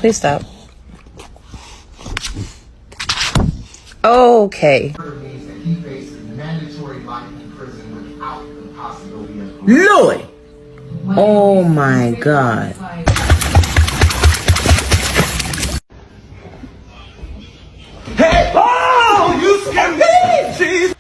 Please stop. Okay. Means that he faces mandatory life in prison without the possibility of Lord. Oh my God. Hey! Oh, you scared me! Jeez!